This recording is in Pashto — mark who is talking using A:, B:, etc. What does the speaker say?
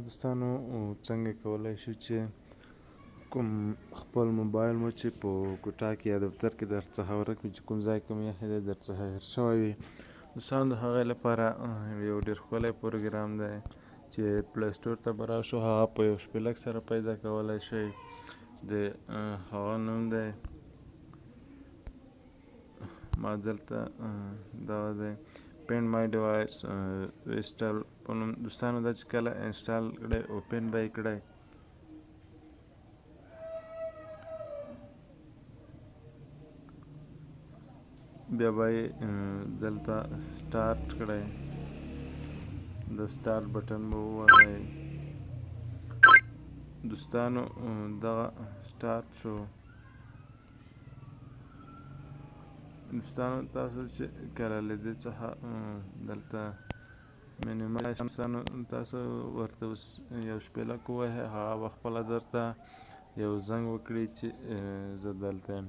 A: دوستانو، څنګه کولای شو چې کوم خپل موبایل مو چې په کوټه کې یا دفتر کې در څخه ورک وي، چې کوم ځای کې مو ایښی دی، در څخه هېر شوی وي. دوستانو، د هغې لپاره یو ډېر ښکلی پروګرام دی چې Play Store ته به راشو، هغه په یو شپېلک سره پیدا کولی شئ. د هغه نوم دی، ما دلته دغه دی، Find My Device ویسټل په نوم. دوستانو، دا چې کله install کړئ، open به یې کړئ. بیا به یې دلته start کړئ، د start button به ووهئ. دوستانو، دغه start شو. دوستانو، تاسو چې کله له دې څخه دلته minimize، دوستانو، تاسو ورته یو شپېلک ووهئ، هغه به خپله درته یو زنګ وکړي چې زه دلته یم.